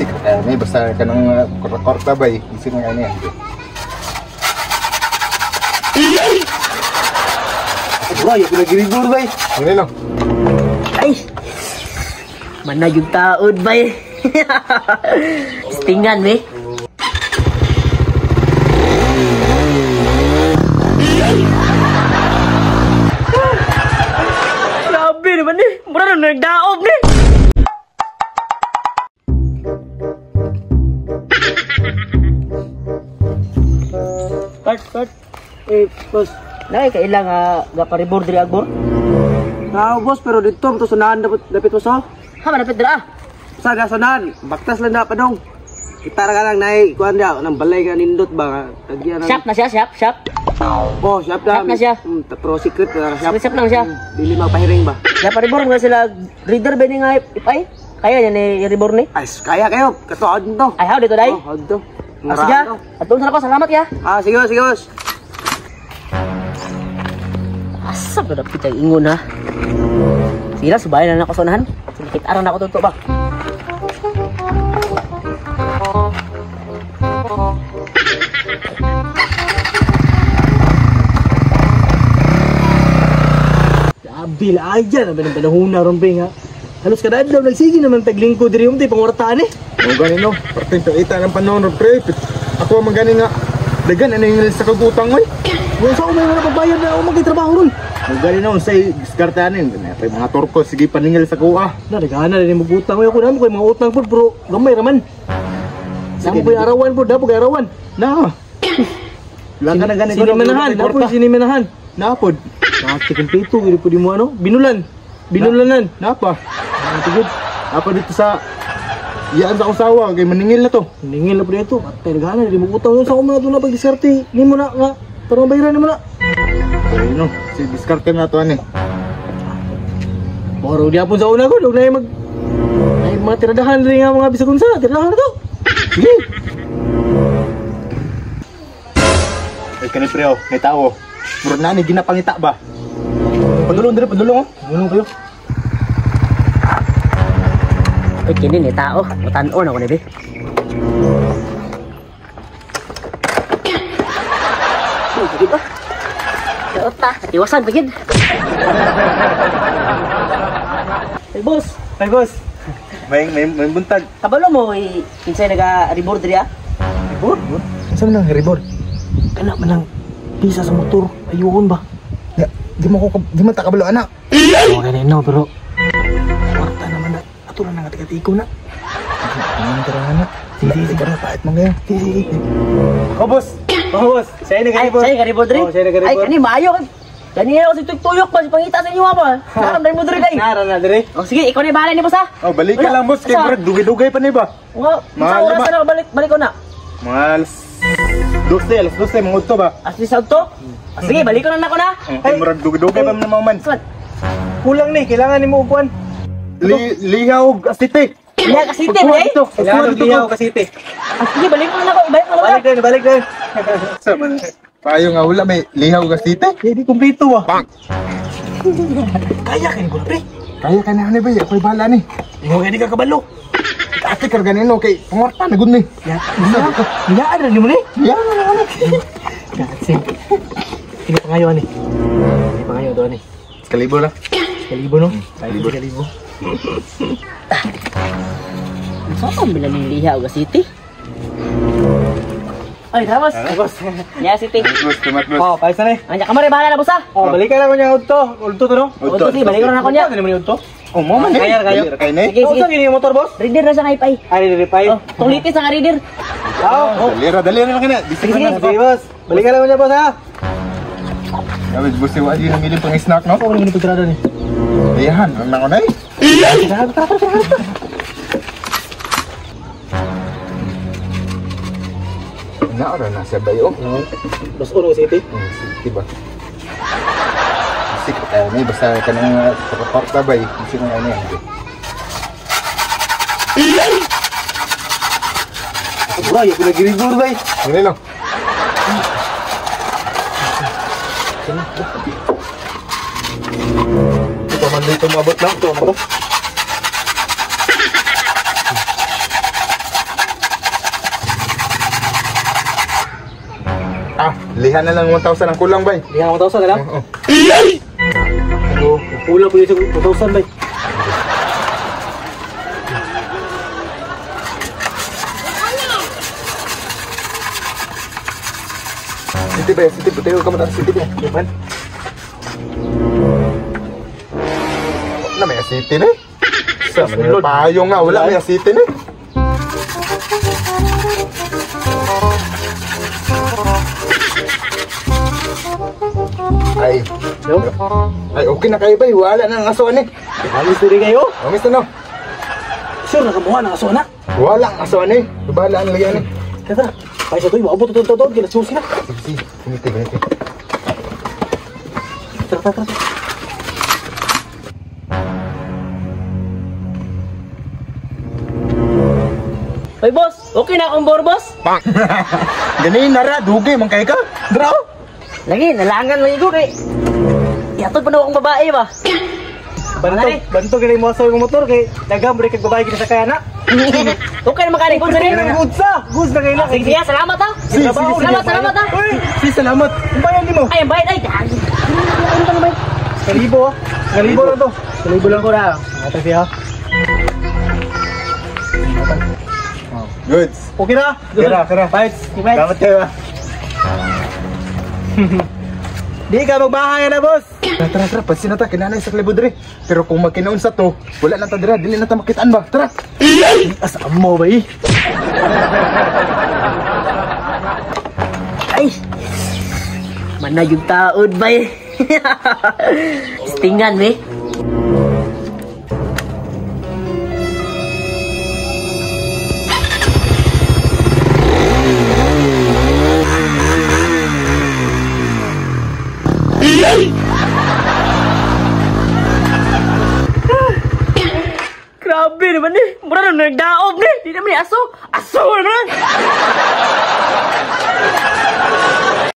Bisik kaya ni basta kanang korta bay, bisik nga niya. Bro, yung pinag-ribor bay. Ano no? Ay! Manay yung taod bay. Stingan be. Grabe naman eh. Mura na nagdaob ni. Part, part. Eh, boss. Nay, kailang gaparibor diri agbor? Tao, boss, pero dito, ito sunahan dapit mo so. Ha, malapit dira ah. Sa sunahan, baktas lang na padong. Kita ra ka lang, nay, kuhan daw, nang balay ka nindot ba? Tagyan ng... Shop na siya, shop, shop. Oh, shop na. Shop na siya. Pero secret na shop. Shop lang siya. Dili magpahiring ba? Gaparibor nga sila, reader ba ni nga ipay? Kaya niya ni ribor ni? Ay, kaya kayo, katuod nito. Ay, how dito day? Oh, how dito. Ah, sige, atuon sa ako, salamat ya. Ah, sige, sige, boss. Asa ba dapat ang ingon ha? Sige lang, subayan na ako sa unahan. Sige, kita na ako totoo ba? Grabe la ayan, ang panahon na ron pre nga. Halos kada adlaw nagsige naman taglingkod diri umti pangwartaan eh. O gani no, parte ita ng panahon ron pre. Ako man gani nga dagan ano yung sa kagutang oy. Wala sa may mga pagbayad na ako magkitrabaho ron. O gani no, say diskartehan ni may mga Turko sige paningil sa kuha. Na daghan na rin mo utang oy, ako namo kay mga utang pod pero gamay ra man. Sige ko arawan pod, dapo kay arawan. Na. Wala ka na gani ko Sinimanahan, dapo sinimanahan. Na pod. Nakatikumpleto, gini po di mo ano? Binulan. Binulanan. Napa. Tigod. Apa dito sa iyaan sa usawa kay maningil na to. Maningil na po dito. At daghan na di mo utang sa akong mga doon na pagdiskarte. Ni mo na nga para mabayaran ni mo na. Ay no, si diskarte na to ani. Boro di apon sa una ko, dog na mag ay mga tiradahan rin nga mga bisag unsa, tiradahan na to. Sige. Ay kani pre, oh, may tao. Murag na ni ginapangita ba? Padulong dire, padulong oh. Padulong kayo. Ay kini ni tao, matan-on ako ni be. Uy, ba? Ota, iwasan pagid. Hey boss. Hey boss. May may buntag. Kabalo mo kinsay naga-reboard diri ah? Reboard? Sa man ang reboard? Kana man ang pisa sa motor, ayuon ba? Ya, di mo ko di man ta kabalo anak. Oh, gani no, pero kwarta naman na. Ato na nga tika-tiko na. Ano tara na? Sige, sige, karon pait man kayo. Sige, sige. Oh boss. Oh boss, siya nag-reboard. Ay, siya nag-reboard diri. Oh, siya nag-reboard. Ay, kani maayo. Kani ako sa tuyok ba pangita sa inyo ba? Naram diri mo diri kay. Nara na diri. Oh, sige, ikaw na bahala ni boss ha. Oh, balik ka lang boss kay murag dugay-dugay pa ni ba? Wa, sa oras na balik balik ko na. Mga alas 12, alas 12 mga udto ba? Alas 12 udto? Sige, balik ko na nako na. Ay, murag dugay-dugay pa man man. Kulang ni, kailangan nimo og kuan. Lihaw og asite. Lihaw asite, eh? Kailangan og lihaw asite. Sige, balik ko na nako, ibalik ko na. Balik din, balik din. Sa man. Payo nga wala may lihaw og asite. Hindi kumpleto ah. Bang. Kaya ka ni pre. Kaya ka na ni bay, ako'y bahala ni. Ingon ka di ka kabalo. Ate ka ganino kay pangwarta na gud ni. Ya, ya ra ni mo ni. Ya na ni. Kasi. Ini pangayo ani. Ini pangayo do ani. Kalibo lang. Kalibo no? Kalibo. Kalibo. Saan ang bilang liha o city? Ay, tapos. Tapos. Ya, city. Boss, tumat boss. Oh, paisa na eh. Anya kamari bahala na boss ah. Oh, balikan na ko niya udto. Udto to no? Udto, sige, balikan na ako niya. Ano naman udto? Oh, mo man eh. Kaya kayo. Kaya na eh. Sige, sige. Unsa gini yung motor boss? Reader na siya nga ipay. Ay, diri pay. Oh, tulitis ang reader. Oh, Dalira, dalira na kana. Bisig Sige, na. sige boss. Balikan na ko niya boss ha. Gabi, boss, wa di namili pang snack no? Ako naman pagtrada ni. Iyahan, ang nako na eh. Tara, tara, tara. Naara na siya bayo. Boss, uno city. City ba? Bisik kaya ni basta kanang korta bay, bisik nga niya. Bro, yung pinag-reboard bay. Ano no? Ito man dito maabot lang to. Liha na lang 1,000 ang kulang bay. Liha 1,000 na lang? Oo. Oo, kulang po yun sa 2,000 bay. City bay, city butayo ka mo city bay. Yaman. Wala may city ni. Sa payong nga wala may city ni. Ay. Yo. Ay, okay na kayo bay, wala na ang aso ani. Amis diri kayo. Amis na no. Sure na kamuha ng aso na. Wala ang aso ani. Bahala ang lagyan ni. Tara, tara. Ay sa toy, maabot ito ito ito, susi na. Sige, sige, ganito, ganito. Tara, tara, tara. Hoy boss, okay na akong bor boss? Gani nara, dugay man kay ka. Draw. Lagi, nalangan lagi ko kay. Iatod pa na akong babae ba? Bantog, bantog gani mo sa imong motor kay daghang break kag babae kini sa kaya na. Okay na makani ko diri. Goods sa, goods na kay na. Sige, sige, salamat ha. Sige, sige, Salamat, salamat ha. Uy, Si, salamat. ang bayad nimo. Ay, ang bayad ay. Ano ba bayad? Kalibo, ah. Kalibo lang to. Kalibo lang ko na. Ate siya. Goods. Okay na. Kira, kira. Bites. Salamat kayo ah. Di ka magbahay na, boss. Tara, tara, tara, pansin na ta, kinanay sa klebo diri. Pero kung magkinaon sa to, wala na ta dira, dili na ta makitaan ba? Tara. Asa mo ba eh? Ay. Manay yung taod bay. Stingan be. Grabe naman eh. Mura na nagdaob ni. Di naman ni aso. Aso naman.